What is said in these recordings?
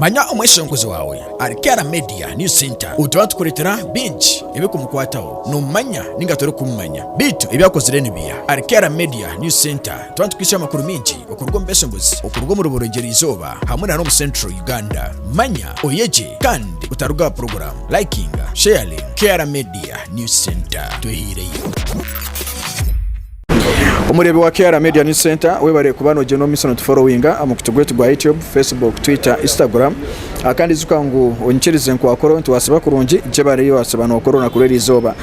Manya omweshongozi waawe ahari KR Media News Centre otuba nitukureetera bingi ebirikumukwataho. Noomumanya ninga torikumumanya? Beitu ebi akozire nibiiha? Ahari KR Media News Centre nituba nitukwitsya amakuru maingi okuruga omu beshongozi okuruga omuri Burengyerwa-izooba hamwe na n'omu Central Uganda. Manya, oyegye kandi otaruga aha puroguraamu. Likinga, sharinga, KR Media News Centre. Twehaireyo. Omureebi wa KR Media News Centre webare kuba nogyenda omu maisho notuforowinga aha mukutu gwaitu gwa YouTube, Facebook, Twitter, Instagram kandi ijuka ngu onyikirize nkwakore nti wasiba kurungi gyebare wasiba nokora orunaku rw'erizooba.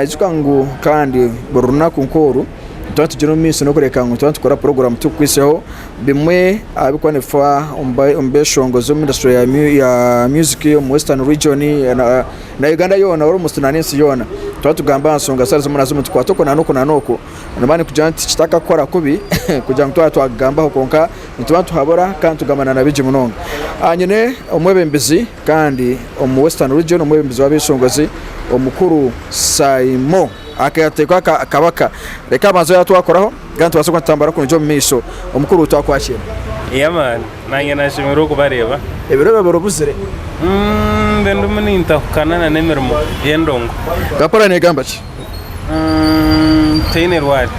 Ijuka ngu kandi buri runaku nk'oru nituba nitugyenda omu maisho n'okureka ngu nituba nitukora puroguramu tukukwiseho bimwe aha birikuba nibifa omu beshongozi omu industry ya music omu western region na Uganda yoona almost na n'ensi yoona. Twaba tugamba aha nshonga zitari zimwe na zimwe nitukwata oku na n'oku na n'oku niba nikugira nti kitakakukora kubi kugira ngu twaba twakugambaho kwonka nituba nituhabura kandi tugamba na bingi munonga. Nyine omwebembezi kandi omu Western Region omwebembezi w'abeshongozi omukuru Saimo akateekwa Kabaka reka abanze yatwakoraho kandi tubaase kuba nitutambura kurungi omu maisho. Omukuru twakwakira. Yeah man. Naanye nashemererwa okubareeba. Ebiro ebyo biri obuzire. Mbe ndimu nintahukana na n'emirimo y'endongo. Kapora negamba ki? Teine rwari.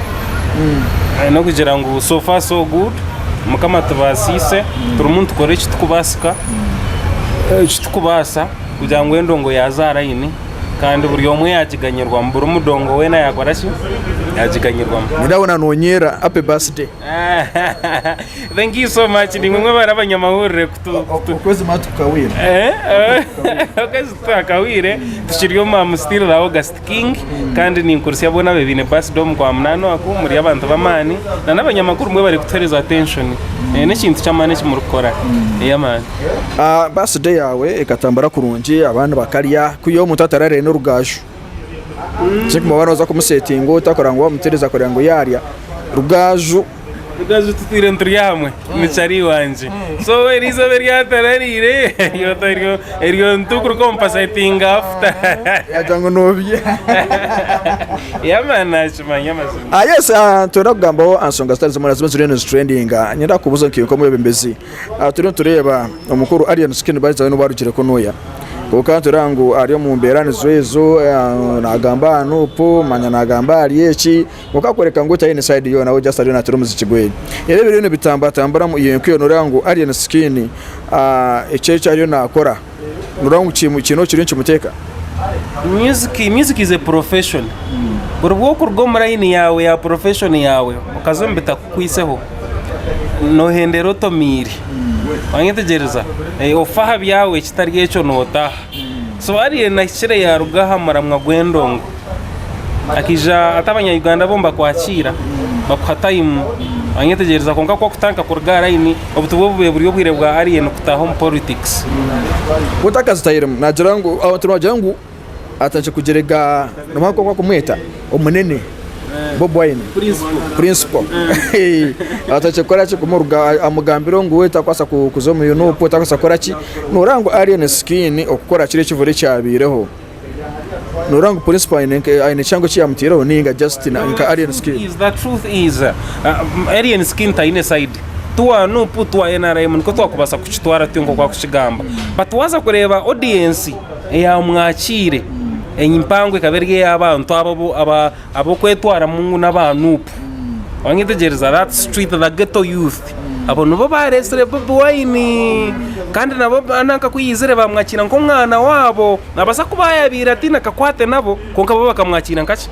N'okugira ngu so far so good, Mukama atubaasiise, turimu nitukora ekitukubaasika, ekitukubaasa kugira ngu endongo yaaza aha layini kandi buri omwe yaagiganyirwamu, buri mudongo weena yaakora ki? Yaagiganyirwamu. Ndabona nonyerera happy birthday. Thank you so much. Nimwe mwebare abanyamahurire kutu kutu Okwezi mara tukawire. Eh, okwezi twakahwire tukiri omu am still the August King kandi ninkurisya boona abebaine birthday omu kwa munaana oku muri abantu b'amaani na n'abanyamakuru mwebare kutuhereza attention. Eh, n'ekintu ky'amaani eki murikukora. Yeah man. Ah, birthday yawe ekatambura kurungi abandi bakarya kwiha omuntu atarariire n'orugaaju. Kikuma waaba nooza kumusetinga ota kureba ngu wamutereza kureba ngu yaarya rugaju. Rugaju tutwire niturya hamwe ni chari wangye so eri izooba eri atarariire eryo nitukurikompasetinga after. Yaagira ngu noobya. Yeah man nakimanya amazima. Yes twenda kugambaho aha nshonga zitari zimwe na zimwe eziriyo nizitrendinga. Niinyenda kukubuuza nka iwe nk'omwebembezi, turiyo nitureeba omukuru Alien Skin by the way n'obu arugire kunuya. Kwonka nitureba ngu ari omu mbeera nizo ezo, naagamba aha Nup, manya naagamba ahari eki, kwonka akworeka ngu taine sayidi yoona, we just ariyo naateera omuziki gwe. Reero ebiriyo nibitambatamburamu iwe nk'iwe nooreeba ngu Alien Skin eki eki ariyo naakora, nooreeba ngu kiine oku kiriyo nikimuteeka? Music, music is a profession. Buri obu orikuruga omu layini yaawe ya profession yaawe okaza omu bitakukwiseho, noohendera otomiire. Wanyetegyereza? Ofa aha byawe ekitari ekyo nootaaha. So Alien ahikire yaaruga aha muramwa gw'endongo. Akaija ati abanya-Uganda bo nibakwakiira, bakuha tayimu. Wanyetegyereza? Kwonka ku orikutandika kuruga aha layini, obu tibwo bubaire buri obwire bwa Alien kutaaha omu politics. We takazitairemu naagira ngu abantu nibagira ngu atandikire kugyerega noha oku barikumweta omunene Bobi Wine Principal atandikire kukora ki kumuruga amugambire ngu we takubaasa kuza omu NUP takubaasa kukora ki noreeba ngu Alien Skin okukora kiri ekivure ekyabaireho noreeba ngu Principal aine kihango eki yamuteireho ninga just nka Alien Skin. The truth is Alien Skin taine side ti wa NUP ti wa NRM nikwo twakubaasa kukitwara tutyo nk'oku arikukigamba but waaza kureeba audience Eyamwakiire empango ekaba eri ey'abantu abo ab'okwetwaramu ngu n'aba Nup. Wanyetegyereza? That street, the ghetto youth. Abo nibo baareetsire Bobi Wine. Kandi nabo nanka ku yaizire baamwakiira nk'omwana waabo. Naabaasa kuba yaabaire ataine kakwate nabo, kwonka bo bakamwakiira nka ki?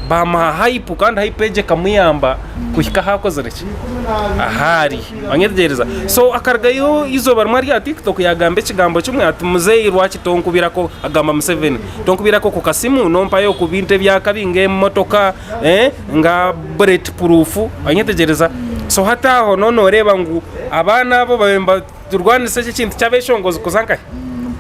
Baamuha hype kandi hype egyo ekamuyamba kuhika ahu akozire ki? Ahu ari. Wanyetegyereza? So akarugayo eizooba rimwe ari aha TikTok yaagamba ekigambo kimwe ati muzeeyi lwaki tonkubirako, agamba Museveni, tonkubirako ku kasimu nompayo ku bintu eby'akabi ng'emotoka, nga bullet proof, wanyetegyereza? So hati aho noba nooreeba ngu abaana abo babaire nibaturwanisa eki ekintu ky'abeshongozi kuza nkahi?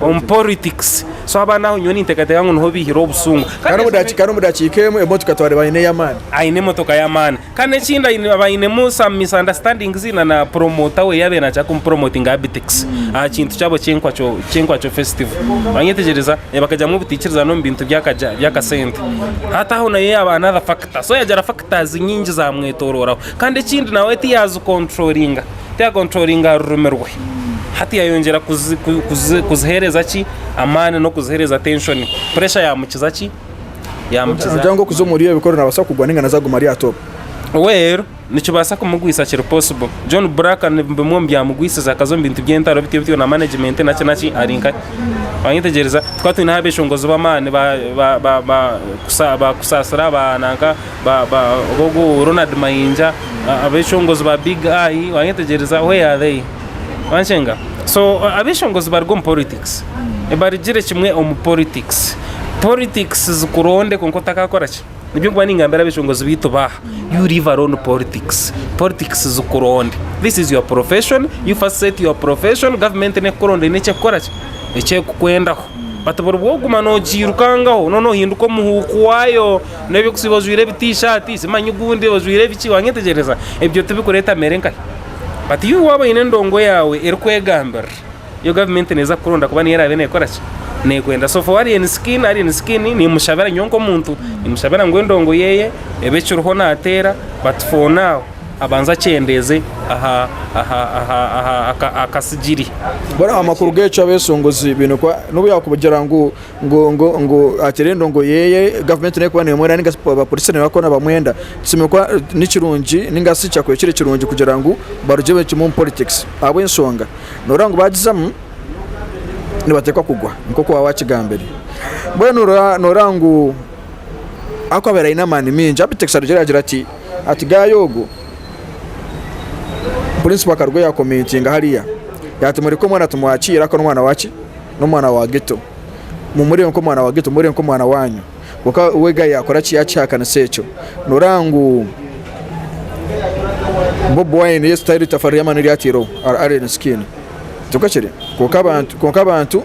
Omu politics. So abaana aho nyowe ninteekateeka ngu niho baihire obusungu. Kandi omu dakiika emwe emotoka twareeba aine ey'amaani. Aine emotoka y'amaani. Kandi ekindi aine bainemu some misunderstandings na na promoter we yabaire nakira kumupromotinga Abitex aha kintu kyabo ky'enkwacho ky'enkwacho festival. Wanyetegyereza? Eh, bakagiramu obutaikirizana omu bintu by'akaja by'akasente. Hati aho nayo yaaba another factor. So yagira factors nyingi zamwetororaho. Kandi ekindi nawe tiyazicontrollinga, tiyacontrollinga rurimi rwe. Hati yayongyera kuziheereza ki? Amaani n'okuziheereza attention. Pressure yamukiza ki? Yamukiza. Noogira ngu okuza omuri ebyo bikoro naabaasa kugwa nainga naza kuguma ari aha top? Well, nikibaasa kumugwisa kiri possible. John Blaq ni bimwe omu byamugwisize akaza omu bintu by'entaro bityo bityo na management naki naki ari nkahi. Wanyetegyereza? Tukaba twineho abeshongozi b'amaani ba ba ba ba kusa ba Kusaasira ba nanka ba ba ogu Ronald Mayinja abeshongozi ba Big Eye wanyetegyereza where are they? Wanshenga? So abeshongozi baruga omu politics barugire kimwe omu politics. Politics zikuronde kwonka otakakora ki? Nibyo ndikuba ningambira abeshongozi baitu baaha, you leave alone politics, politics zikuronde. This is your profession, you first set your profession, government nekukuronda eine ekyekukora ki? Ekyekukwendaho. But buri obu oguma nogiirukangaho, noona ohinduka omuhuuku waayo, n'eby'okusiiba ojwaire ebi t-shirt, simanyi ogundi ojwaire ebiki, wanyetegyereza? Ebyo tibikureeta mere nkahi? But iwe waaba oine endongo yaawe erikwegambirira, yo gavumenti neeza kukuronda kuba niyo eraabe neekora ki? Neekwenda. So for Alien Skin, Alien Skin niimushabira nyowe nk'omuntu, niimushabira ngu endongo yeeye ebe ekiriho naateera but for now abanze akyendeeze aha aha aha aha aka akasigiri. Mbwenu amakuru g'ekyo abeeshongozi baine kuba n'obu yaakugira ngu ngu ngu ngu ateire endongo yeye gavumenti nekuba nemwenda ninga shi abapolisi nibakuba nibamwenda tusiime kuba nikirungi ninga shi kyakubaire kiri kirungi kugira ngu barugye kimwe omu politics ahabw'enshonga noreeba ngu bagizamu nibateekwa kugwa nk'oku waaba wakigambire mbwenu noreeba ngu ahakuba abaire aine amaani maingi Abitex arugire yagira ati ati gaaya ogu principal akaruga yakomentinga hariya yaati mureke omwana tumwakiire ahakuba n'omwana waki? N'omwana wa ghetto. Mumureebe nk'omwana wa ghetto, mumureebe nk'omwana waanyu. Kwonka we guy yaakora ki? Yaakihakanisa ekyo. Nooreeba ngu Bobi Wine ye sitayiro eitafari ry'amaani eri ataireho ahari Alien Skin. Tikwo kiri? Kwonka abantu, kwonka abantu.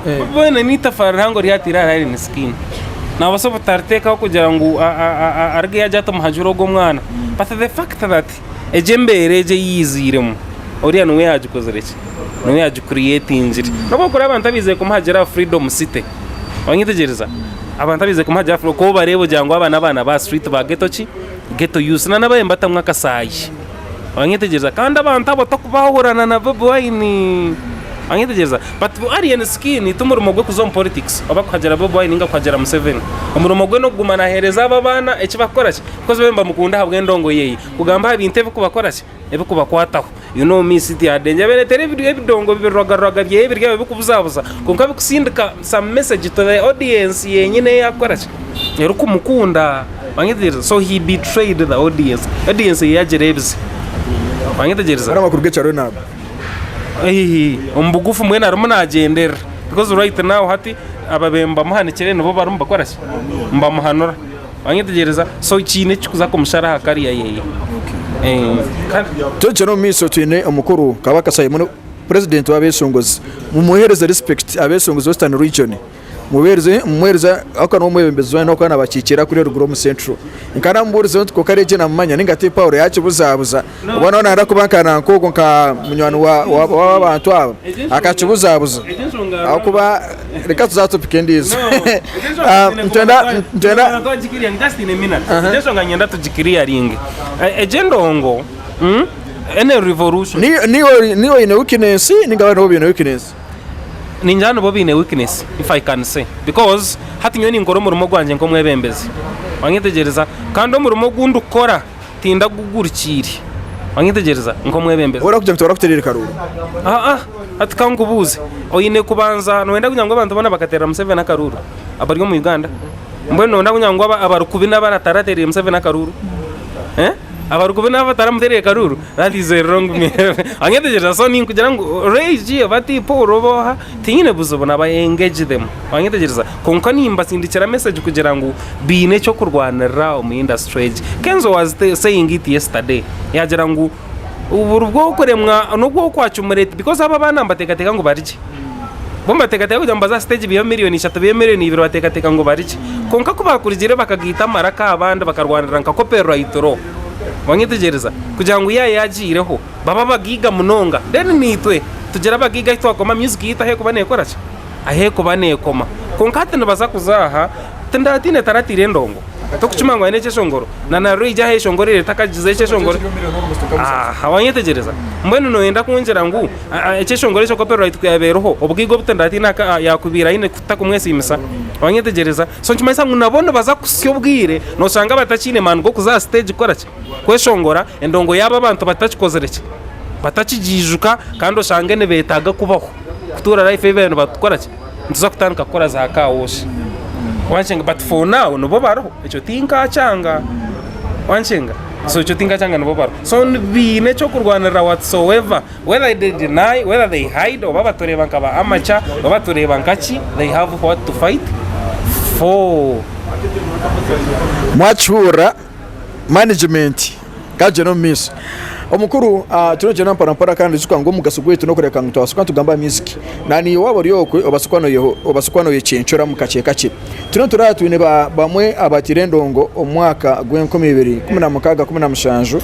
Bobi Wine n'eitafaari rihango eri ataire ahari Alien Skin. Naabaasa obutariteekaho kugira ngu arugeyo agye ati muhagire ogu omwana. But the fact that egyo embeera egyo ei yaiziiremu, oriya niwe yaagikozire ki? Niwe yaagicreatingire. N'obu orikureeba abantu abaizire kumuhagira aha Freedom City, wanyetegyereza? Abantu abaizire kumuhagira aha Freedom, ku obareeba ogira ngu aba n'abaana ba street ba ghetto ki? Ghetto youths. Na n'ababaire nibatamwa akasaayi. Wanyetegyereza? Kandi abantu abo tokubahurana na Bobi Wine. Wanyetegyereza? But Alien Skin ti murimo gwe kuza omu politics oba kuhagira Bobi Wine ninga kuhagira Museveni. Omurimo gwe n'okuguma naheereza abo abaana eki bakukora ki? Because bo nibamukunda ahabw'endongo yeye. Kugamba aha bintu ebikubakora ki? Ebikubakwataho. You know me City Adenje abeereetera ebidongo birogarroga byeye biri aho bikubuzabuza kwonka bikusindika some message to the audience yenyine ei arikukora ki? Erikumukunda. Wanyetegyereza? So he betrayed the audience. Audience ye yagireebize. Wanyetegyereza? Mbwenu amakuru g'ekyaro n'ago. Eeh, omu bugufu mbwenu arimu nagyenderera because right now hati ababaire nibamuhanikire nibo barimu nibakora ki? Nibamuhanura. Wanyetegyereza? So kiine ekikuza kumushara aha career yeye. Kandi. Twegye omu maisho twine omukuru Kabaka Simon president w'abeshongozi mumuhereze respect abeshongozi western region mubereze mumuhereze ahakuba niwe omwebembezi wanyu ahakuba nabakikiira kuriya eruguru omu central nka namuburizeho nti kwonka regye namumanya ninga ti Paul yakibuzabuza oba nawe nayenda kuba nka nanka ogwo nka munywani w'abantu aba akakibuzabuza ahakuba reka tuze aha topic endiijo nitwenda nitwenda Egyo enshonga niinyenda tugikiriyaringe. Egyo endongo, any revolution. Niiwe oine weakness ninga bo nibo baine weakness? Ningira nibo baine weakness if I can say because hati nyowe ninkora omurimo gwangye nk'omwebembezi wanyetegyereza kandi omurimo ogu ndikukora tindagugurikiire wanyetegyereza nk'omwebembezi. Orakugira ngu tibarakutereire karuuru? Aa hati kankubuuze oine kubanza noyenda kugira ngu abantu boona bakateerera Museveni akaruuru abari omu Uganda? Mbwenu noyenda kugira ngu abarikubi n'abarataratereire Museveni akaruuru? Abarikubi n'abataramutereire karuuru? That is a wrong wanyetegyereza so ninkugira ngu Rage oba ti Paul oba oha tinyine buzibu nabo I engage them wanyetegyereza kwonka nimbasindikira message kugira ngu baine eky'okurwanirira omu industry egi. Kenzo was saying it yesterday yagira ngu buri bw'okuremwa n'obw'okwacumurate because abo abaana nibateekateeka ngu bari gye. Bo nibateekateeka kugira ngu baze aha siteegi baiheho miriyoni ishatu baiheho miriyoni ibiri bateekateeka ngu bari gye. Kwonka ku baakurugire bakagaita amaraka aha bandi bakarwanirira nka copyright law, wanyetegyereza, kugira ngu yaaba yaagiireho babe abagaiga munonga. Then naitwe tugire abagaiga ahu twakoma music yaitu ahu erikuba neekora ki? Ahu erikuba neekoma. Kwonka hati nibaza kuza aha, tindatiine taratiire endongo. Tokukimanya ngu aine ekyeshongoro? Na na Ray J ahu ayeshongorire takagize ekyeshongoro. Aha, wanyetegyereza? Mbwenu noyenda kungira ngu ekyeshongoro ekyo copyright ku yaabaire eriho, obugaiga obu Tendai yaakubaire aine kutakumwesiimisa? Wanyetegyereza? So nikimanyisa ngu nabo nibaza kuhitsya obwire noshanga batakiine maani g'okuza aha siteegi kukora ki? Kweshongora, endongo yaabo abantu batakikozire ki? Batakigiijuka kandi oshange nibeetaaga kubaho kutuura life ei baabaire nibakora ki? Nituza kutandika kukora za car wash. Wanshenga but for now nibo bariho ekyo tinkakyanga. Wanshenga? So ekyo tinkakyanga nibo bariho. So biine ekyokurwanirira whatsoever whether they deny, whether they hide oba batureeba nka ba amateur oba batureeba nka ki they have what to fight for. Mwakihurira management kagyenda omu maisho. Omukuru turiyo nitugyenda mpora mpora kandi ijuka ngu omugasho gwaitu n'okureka ngu twabaasa kuba nitugamba aha music. Na naiwe waaba ori okwe obaase kuba noyecencuramu kakye kakye. Turiyo nituraaba twine bamwe abataire endongo omu mwaka gw'enkumi ibiri 16, 17,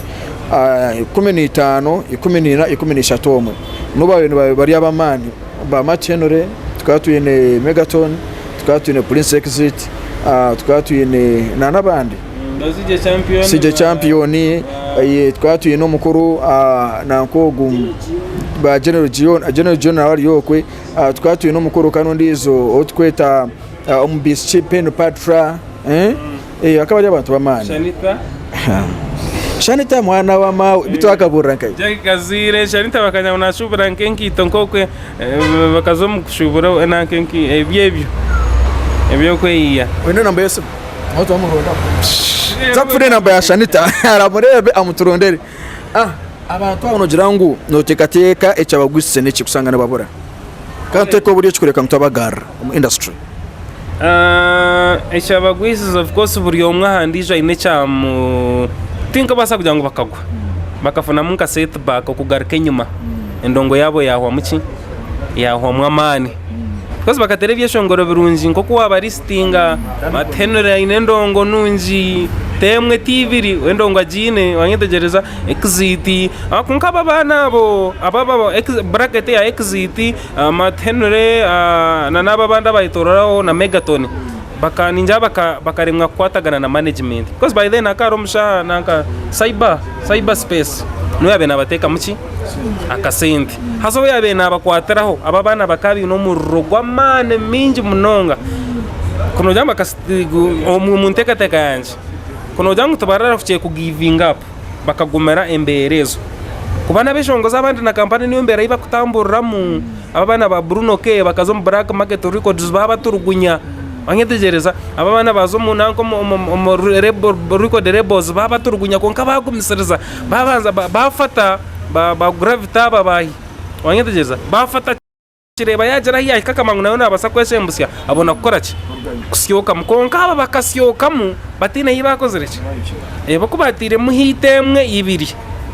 15, 14, 13 omwe. Nibo baabaire bari ab'amaani ba Matt Henry, tukaba twine Megaton, tukaba twine Prince Exit, tukaba twine n'abandi. CJ Champion, tukaba twine omukuru nanka ogu ba General Gion, General Gion nawe ari okwe, tukaba twine omukuru kandi ondiijo ou turikweta omubiishiki Penny Patra, bakaba bari abantu b'amaani. Shanita. Shanita mwana wa maawe beitu akabuurira nkahi? Jack Kaziire, Shanita bakanya ngu nashuubura nk'enkaito nk'oku bakaza omu kushuubura nanka ebyo ebyo eby'okweyiya. Oine enamba y'esimu? Aho twamurondaho. Tuza kufuna enamba ya Shanita aramureebe amuturondere. Ah, abantu abo nogira ngu noteekateeka ekyabagwisize niki kushanga nibabura? Kandi tuteeke oburyo ki kureka ngu twabagarra omu industry? Ah, ekyabagwisize of course buri omwe aha ndiijo aine ekyamu tinkubaasa kugira ngu bakagwa bakafunamu nka setback okugaruka enyima endongo yaabo yahwamu ki yahwamu amaani Because bakateera ebyeshongoro birungi nk'oku wabarisitinga Matt Henry aine endongo nungi t'emwe t'ibiri endongo agiine wanyetegyereza Exit kwonka abo abaana abo aba bracket ya Exit, Matt Henry na n'abo abandi abayetororaho na Megaton baka ningira bakaremwa kukwatagana na management because by then hakaba hariho omushaija nanka cyber cyber space niwe yabaire nabateekamu ki? Akasente. Haza obu yaabaire naabakwatiraho, abo abaana bakaba baine omuriro gw'amaani maingi munonga. Ku noogira ngu omu nteekateeka yangye, ku noogira ngu tibararahukire kugivinga apu bakagumira embeera ezo. Kuba n'abeshongozi abandi na kampani niyo mbeera ei bakutamburiramu. Abo abaana ba Bruno K bakaza omu Black Market Records baabaturugunya. Wanyetegyereza? Abo abaana baaza omu nanka omu record labels baabaturugunya kwonka baagumisiriza. Baabanza baafata ba Gravity aba baahi, wanyetegyereza? Baafata Kireeba yaagira ahu yaahika akamanya ngu nawe naabaasa kweshembusya abona kukora ki? Kusyokamu. Kwonka aba bakasyokamu bataine ahu baakozire ki? Bo ku baatairemu hiiti emwe, ibiri,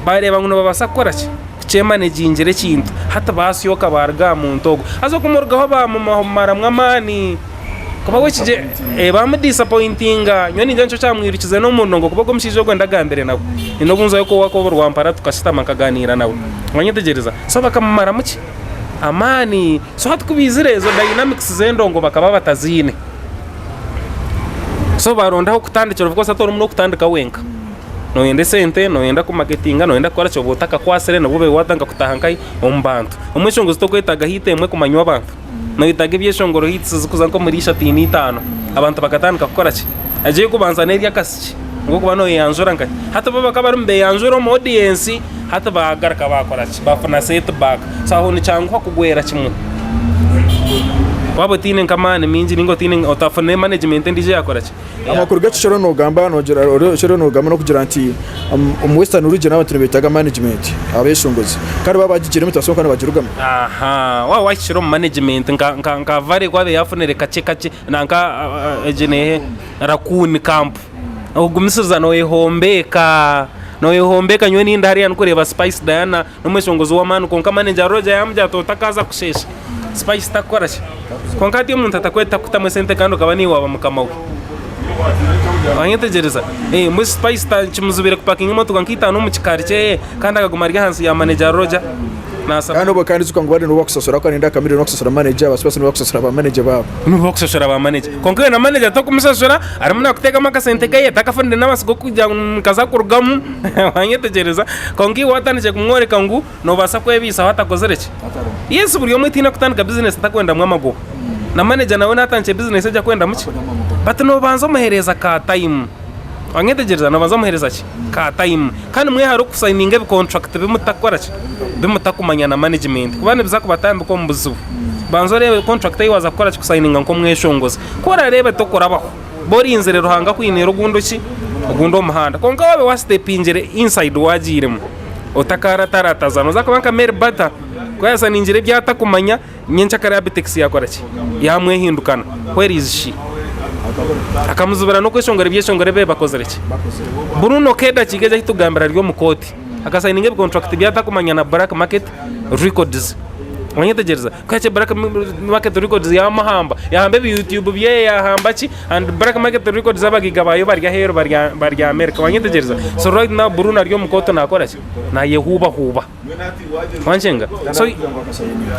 baareeba ngu nibabaasa kukora ki? Kukyemanagingira ekintu. Hati baasyoka baaruga aha muntu ogwo. Haza okumurugaho baamumaramu amaani. Kuba we kigye eh, bamudisapointinga nyowe ningira nikyo kyamwirukize n'omuruno ngu kuba ogwo omushaija ogwo ndagambire nawe nyine obu nzayo kowaka obu rwampara tukashutama nkaganiira nawe wanyetegyereza so bakamumaramu ki amaani so hati ku baizire ezo dynamics z'endongo bakaba bataziine so baronda ah'okutandikira of course hati orimu n'okutandika wenka noyenda esente noyenda kumaketinga noyenda kukora ki oba otakakwatsire nibwo obaire watandika kutaaha nkahi omu bantu omweshongozi tokwetaaga hit emwe kumanywa abantu. Noyetaaga ebyeshongoro hits zirikuza nk'omuri ishatu ina itaano abantu bakatandika kukora ki? Egyo ey'okubanza n'eri akasiki ahabw'okuba noyeyanjura nka hati bo bakaba barimu nibeyanjura omu audience hati baagaruka baakora ki? Baafuna set back so aho nikyanguha kugwera kimwe waaba otaine nk'amaani maingi ninga otaine otafunire management endiijo eyaakora ki? Amakuru g'eki eki oriyo nogamba nogira eki oriyo nogamba n'okugira nti omu western region abantu nibetaaga management abeshongozi kandi baaba bagigiremu tibasobola kuba nibagirugamu. Aha waaba wahikire omu management nka nka nka Vale ku abaire yafunire kakye kakye nanka egi neeha Raccoon camp ogumisiriza noyehombeeka noyehombeeka nyowe ninda hariya ndikureeba Spice Diana N'omweshongozi w'amaani kwonka manager Roger yaamugira ati otakaaza kusheesha Spice takukora ki? Kwonka hati omuntu atakweta kukutamu esente kandi okaba niiwe waaba mukama we. Wanyetegyereza? Eh, mbwenu Spice ta kimuzibire kupakinga emotoka nka itaano omu kikaari kyeye kandi akaguma ari ahansi ya manager Roger. Naasaba. Kandi obwo kandi ijuka ngu bari nibo bakusasura ahakuba nindeeba Chameleone bakusasura manager, ba Spice nibo bakusasura ba manager baabo. Nibo bakusasura ba manager. Kwonka iwe na manager tokumusasura, arimu nakuteekamu akasente keye, takafunire n'amatsiko g'okugira ngu nikaza kurugamu, wanyetegyereza? Kwonka iwe watandikire kumworeka ngu noobaasa kwebaisaho atakozire ki? Yes, buri omwe tihaine kutandika bizinesi atakwendamu amagoba. Na manager nawe natandikire bizinesi egi akwendamu ki? But noobanza omuheereza ka time. Wanyetegyereza? Noobanza omuheereza ki? Ka time. Kandi mwehare okusayininga ebi contract bi mutakukora ki? Bi mutakumanya na management kuba nibiza kubatambika omu buzibu. Banza oreebe contract ei waaza kukora ki? Kusayininga nk'omweshongozi. Ku orareebe tokurabaho, ba orinzire Ruhanga akwiniire ogundi ki? Ogundi omuhanda. Kwonka waaba wasitepingire inside waagiiremu, otakaratarataza nooza kuba nka Mary Bata ku yaasaningire ebi atakumanya, nyenkyakare Abitex yaakora ki? Yaamwehindukana. Where is she? Akamuzibira n'okweshongora ebyeshongoro ebi bakozire ki? Bruno K edakiika egi ahi tugambira ari omu kooti. Akasayininga ebikonturakiti ebi atakumanya na Black Market Records. Wanyetegyereza? Ku yaakire Black Market Records yaamuhamba, yaahamba ebi YouTube byeye, yaahamba ki, and Black Market Records abagaiga baayo bari aheeru bari America. Wanyetegyereza? So right now Bruno ari omu kooti naakora ki? Naayehuubahuuba. Wankyenga? So,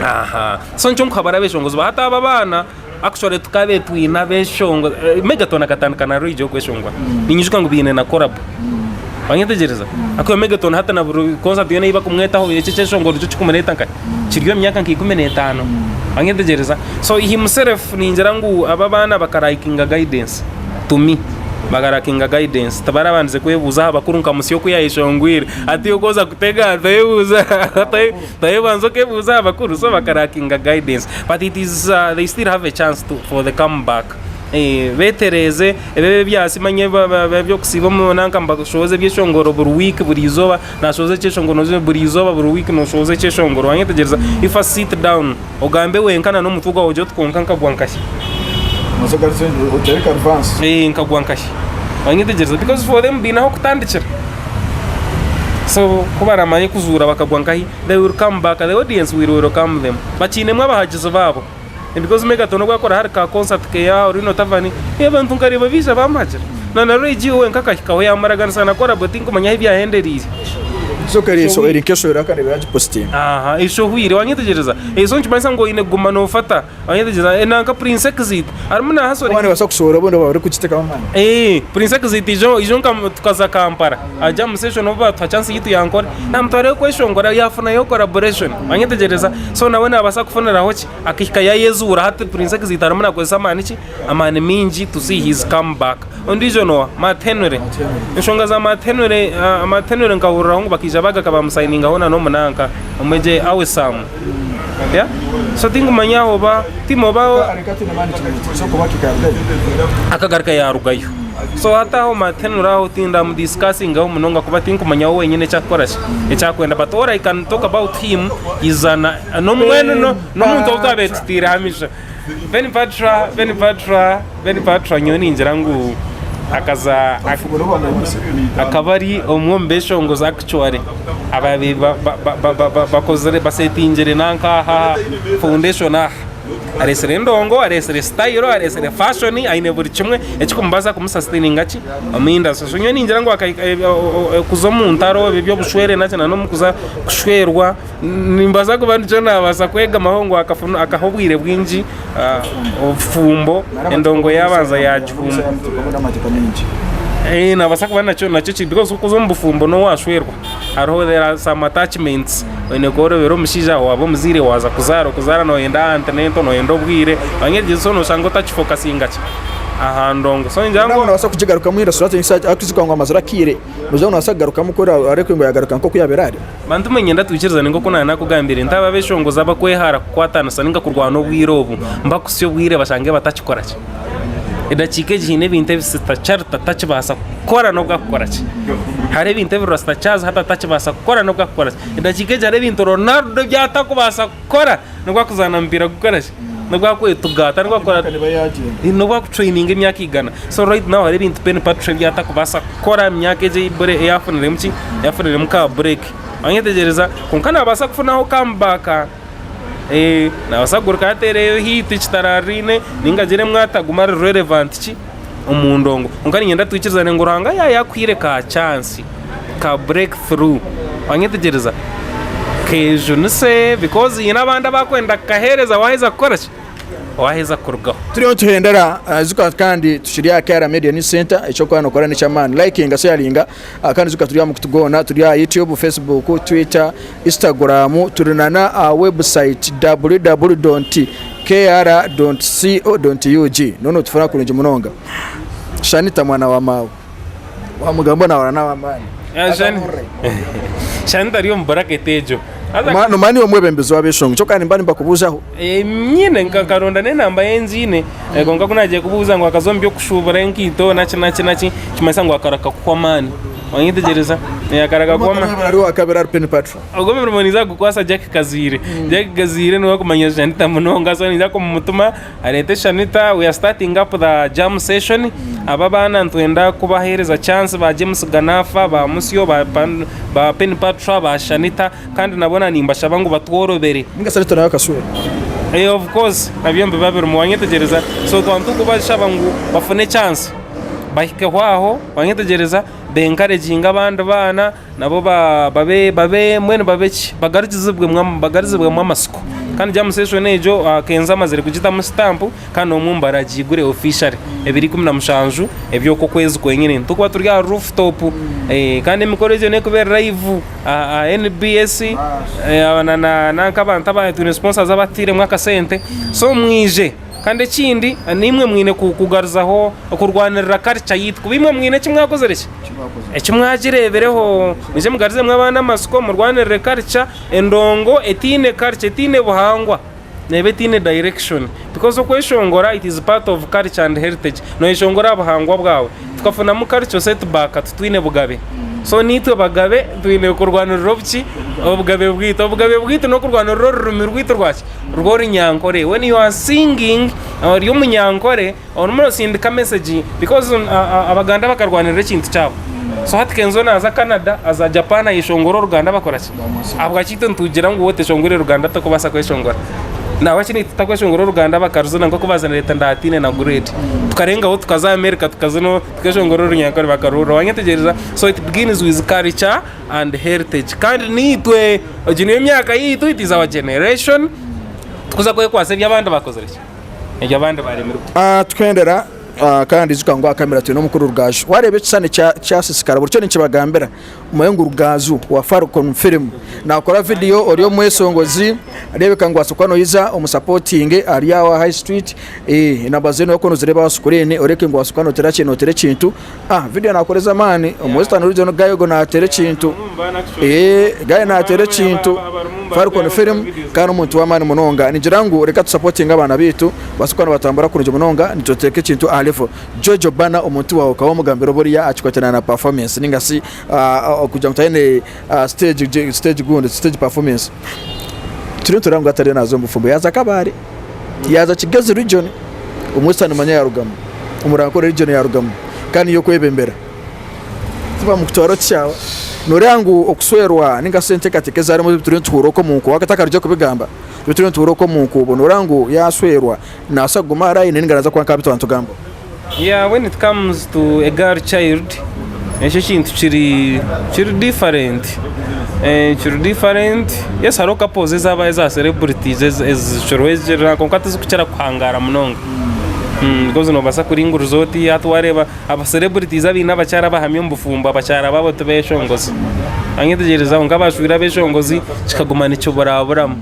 aha. So nikyo nkuhabura abeshongozi ba hati aba abaana actually tukabe twine abeshongozi eh, Megaton akatandika na Ray J okweshongora. Ninyijuka ngu baine na collab. Wanyetegyereza? Akuba Megaton hati na buri concert yoona ei bakumwetaho ekyo ekyeshongoro nikyo kikumureeta nkahi? Kiri omu myaka nka 15. Wanyetegyereza? So himself ningira ngu aba abaana bakarakinga guidance. To me bakarakinga guidance tibarabandize kwebuuza aha bakuru nka Musya oku yayeshongwire. Hati oku oza kutega toyebuuza toyebanza okebuuza aha bakuru so bakarakinga guidance but it is they still have a chance to for the come back. Betereeze ebi ebyasi manya eby'okusiiba omu nanka nibashohoza ebyeshongoro buri wiiki buri izooba nashohoza ekyeshongoro buri izooba buri wiiki noshohoza ekyeshongoro wanyetegyereza if a sit down Ogambe wenka na n'omutwe gwawe ogire oti kwonka nkagwa nkahi? Eeh nkagwa nkahi? Wanyetegyereza? Because for them baine ah'okutandikira. So ku baramanye kuzuura bakagwa nkahi, they will come back, the audience will welcome them. Bakiinemu abahagizi baabo. Because Megaton obu akora hari ka concert keye aha Orino Tavern, abantu nkareeba baija bamuhagira. Na na Ray G we wenka akahikaho yaamuraganisa na collabo tinkumanya ahu byahendereire. So eri nk'eshohera akareeba yagipositinga. Aha, eshohwire wanyetegyereza? Eso nikimanyisa ngu oine kuguma nofata, wanyetegyereza? Nanka Prince Exit arimu nahasora. Kuba nibabaasa kushohora obundi barikugitekamu amaani. Eeh, Prince Exit ijo ijo nka tukaza Kampala aha jam session obu batuha chance yitu ya Ankole, namutwarayo kweshongora yafunayo collaboration, wanyetegyereza? So nawe nabaasa kufuniraho ki? Akahika yayezuura hati Prince Exit arimu nakozesa amaani ki? Amaani mingi to see his come back. Ondiijo n'oha? Matt Henry. Enshonga za Matt Henry, Matt Henry nkahuriraho ngu bakaija baagaruka baamusayiningaho na n'omunanka omwegye Awesome. Yeah? So tinkumanya oba tiimu oba akagaruka yaarugayo. So hati aho Matt Henry aho tindamudisikasingaho munonga kuba tinkumanya we wenyine eki arikukora ki, eki arikwenda but all I can talk about him is an n'omwenu n'omuntu ou twabaire tutiireho amaisho. Ben Patra, Ben Patra, Ben Patra nyowe ningira ngu akaza akaba ari omwe omu beshongozi actually ababaire bakozire basetingire nanka aha foundation aha aresire endongo, aresire style, aresire fashion aine buri kimwe ekirikumubaasa kumusasitaininga ki omu industry. So nyowe ningira ngu kuza omu ntaro eby'obushwere naki na n'omukuza kushwerwa. Nimbaasa kuba nikyo naabaasa kwegamaho ngu akaha obwire bwingi obufumbo endongo yaabanza yaagihumba. Naabaasa kuba nakyo nakyo kiri because okuza omu bufumbo n'owaashwerwa hariho there are some attachments oine kworobera omushaija waaba omuzaire waaza kuzaara okuzaara nooyenda antenatal nooyenda obwire so nooshanga otakifokasinga ki aha ndongo so ningira ngu. Noobaasa kugigarukamu ahakuba ngu amazire akaire noogira ngu noobaasa kugarukamu ku arebe ngu yaagaruka nk'oku yaabaire ari. Bantu mwe niinyenda twikirizane nk'oku naanakugambire nti abo abeshongozi abakwehara kukwatanisa ninga kurwana obwire obu mbakutsya obwire bashange batakikora gye. Edakiika egi haine ebintu ebi Sister Charity atakibaasa kukora n'obu akukora ki. Hariho ebintu ebi Rasta Charles hati atakibaasa kukora n'obu akukora ki. Edakiika egi hariho ebintu Ronaldo ebi atakubaasa kukora n'obu akuzaana mupiira gukukora ki, n'obu akwetuga n'obu akukora n'obu akutureyininga emyaka igana. So right now hariho ebintu Penny Patricia ebi atakubaasa kukora omu myaka egi ei afuniremu ki, ei afuniremu ka break. Wanyetegyereza? Kwonka naabaasa kufunaho come back. Naabaasa kugaruka ateereyo hit kitaraariine nainga agire emwe ati agume ari relevant ki omu ndongo. Kwonka niinyenda twikirizane ngu Ruhanga yaaba yaakuhaire ka chance, ka break through, wanyetegyereza? Keejunise because haine abandi abakwenda kukaheereza waaheza kukora ki? Waaheza kurugaho. Turiyo nituhendera ijuka kandi tukiri aha KR Media News Center eky'okuba nokora n'eky'amaani likinga sharinga kandi ijuka turi aha mukutu gwona turi aha YouTube, Facebook, Twitter, Instagram turi na n'aha website www.kr.co.ug noona otufuna kurungi munonga. Shanita mwana wa maawe. Wamugamba nahura n'abamaani. Shanita ari omu bracket egyo. Nomanya niiwe omwebembezi w'abeshongo kyonka nimba nimbakubuuzaho. Nyine nkaronda n'enamba ye ngiine kwonka ku naagiye kubuuza ngu akaza omu by'okushuubura enkaito naki naki naki nikimanyisa ngu akaraka kuhwa amaani. Wanyetegyereza? Akaraka kuhwa amaani. Ari owakabiri ari Penny Patra. Ogwo omurimo ninza kugukwasa Jack Kaziire. Jack Kaziire niwe arikumanya Shanita munonga so ninza kumutuma Areete Shanita, we are starting up the jam session, aba abaana nitwenda kubaheereza chance ba James Ganafa, ba Musyo, ba ba Penny Patra, ba Shanita kandi nabo na nimbashaba ngu batworobere. Ninga Shanita nawe akaswera? Eh of course nabyo nibiba birimu wanyetegyereza, so twaba nitukubashaba ngu bafune chance bahikeho aho wanyetegyereza, be encouraginge abandi baana. Nabo babe babe mbwenu babe ki? Bagarukizibwemu bagarizibwemu amatsiko. Kandi jam session egyo Kenzo amazire kugitamu sitampu kandi n'omwe omu baragiigure officially ebiro 17 eby'oku okwezi kwenyine. Nitukuba turi aha roof top kandi emikoro egyo n'ekuba eri live aha NBS na na nk'abantu aba twine sponsors abatuteiremu akasente so mwije. Kandi ekindi naimwe mwine kugaruzaho okurwanirira culture yaitu kuba imwe mwine eki mwakozire ki? Eki mwagireebireho. Mwije mugaruzemu abaana amatsiko murwanirire culture, endongo etaine culture etaine buhangwa neeba etaine direction because okweshongora it is part of culture and heritage, noyeshongora aha buhangwa bwawe. Tukafunamu culture set back titwine bugabe. So naitwe bagabe twine kurwanirira obuki? Obugabe bwaitu. Obugabe bwaitu n'okurwanirira orurimi rwaitu rwaki? Rw'orunyankore. When you are singing ori omunyankore orimu nosindika message because abaganda bakarwanirira ekintu kyabo. So hati Kenzo naza Canada aza Japan ayeshongora oruganda bakoraki? Ahabwaki itwe nitugira ngu we oteshongwire ruganda tokubaasa kweshongora? Nahabwaki naitwe tutakweshongora oruganda bakaruzina nk'oku bazinire Tindatiine na Grade. Tukarengaho tukaza America tukazina tukeshongora orunyankore bakaruhurira. Wanyetegyereza? So it begins with culture and heritage. Kandi naitwe egi niyo myaka yaitu, it is our generation, tikuza kwekwasa ebi abandi bakozire ki? Ebi abandi baremirwe. Tuhendera kandi ijuka ngu aha kamera twine omukuru Rugaju. Wareeba ekishushani kyasisikara buri kyo ninkibagambira omanye ngu Rugaju wa Falcon Film nakora vidiyo ori omweshongozi reebeka ngu wabaasa kuba noija omusapotinge ari aho aha High Street enamba ze noba nozireeba aha screen oreke ngu wabaasa kuba noteera ki noteera ekintu. Vidiyo nakora ez'amaani omu Western Region guy ogwo nateera ekintu guy nateera ekintu Falcon Film kandi omuntu w'amaani munonga ningira ngu reka tusapotinge abaana baitu babaase kuba nibatambura kurungi munonga nituteeka ekintu aha level. Jojo Banner omuntu waawe okaba wamugambira oburiya akikwatirana na performance ninga shi kugira ngu tayine stage stage gundi stage performance turiyo nitureeba ngu atariyo naaza omu bufumbo yaaza Kabale yaaza Kigezi region omu Western manya yaarugamu. Omu Ankole region yarugamu kandi niyo okwebembera tibamukutwara okukyawa noreeba ngu okuswerwa ninga shi enteekateeka ezarimu ebi turiyo nituhurira okwo omu nkuubo atakarugire kubigamba ebi turiyo nituhurira okwo omu nkuubo noreeba ngu yaswerwa nabaasa kuguma aha line ninga naaza kuba nka abu nitugambaho. Yeah when it comes to a girl child ekyo ekintu kiri kiri different kiri different yes hariho couples ezaba eza celebrities ezikiriho kwonka tizikukira kuhangara munonga. Because nobaasa kuringuriza oti hati wareeba aba celebrities abaine abakyara abahami omu bufumbo abakyara baabo tibeshongozi. Wanyetegyereza? Kwonka abashwire abeshongozi kikaguma nikiburaburamu.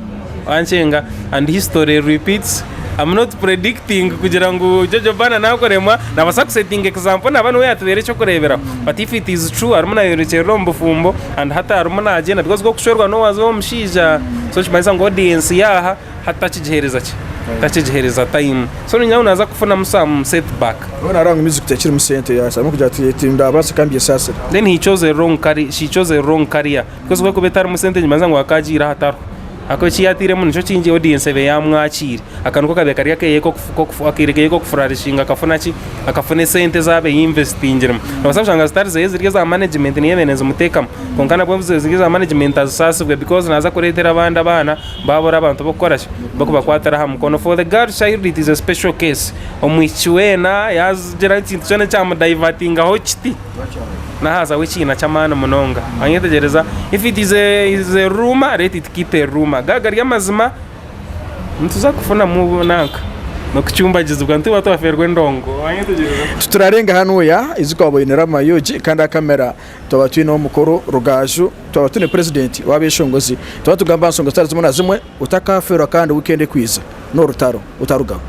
Wankyenga? And history repeats. I'm not predicting kugira ngu Jojo Bana nakoremwa nabaasa kusetinga example naba niwe yatubeera ekyokureeberaho. But if it is true arimu nayorekyerera omu bufumbo and hati arimu nagyenda because okushwerwa nowaza owomushaija so nikimanyisa ngu audience yaaha. Hati takigihereza ki? Takigihereza time. So ningira ngu naza kufunamu some set back. Wewe nareeba ngu music tekirimu sente yasharamu kugira ati ati ndabaasa kambyesasire. Then he chose a wrong career, she chose a wrong career because ku ekuba etarimu sente nikimanyiisa ngu akagiire ahatariho. Ahakuba eki yatairemu nikyo kingi audience ebe yamwakiire. Aka niko kabaire kari akeye akaire keye k'okufurarishinga akafuna ki? Akafuna esente ezi abaire yinvesitingiremu. Nobaasa kushanga zitari zeye ziri eza management niyo ebaire nezimuteekamu. Kwonka nabwo ziri eza management azisaasibwe because naaza kureetera abandi abaana Baabura abantu b'okukora ki? B'okubakwatira aha mukono. For the girl child it is a special case. Omwishiki weena yaagira ekintu kyona ekyamudayivatingaho kiti, Nahazaho ekiina ky'amaani munonga. Wanyetegyereza? If it is a, is a rumour, let it keep a rumour. Gaba gari amazima, nituza kufunamu nanka n'okucumbagizibwa nituba twafeerwa endongo. Wanyetegyereza? Titurarenga hanuya ijuka waba oine Rama Ug kandi aha kamera twaba twineho omukuru Rugaju twaba twine president wabeshongozi twaba tugamba aha nshonga zitari zimwe na zimwe otakafeerwa kandi weekend ekwiza norutaro otarugaho.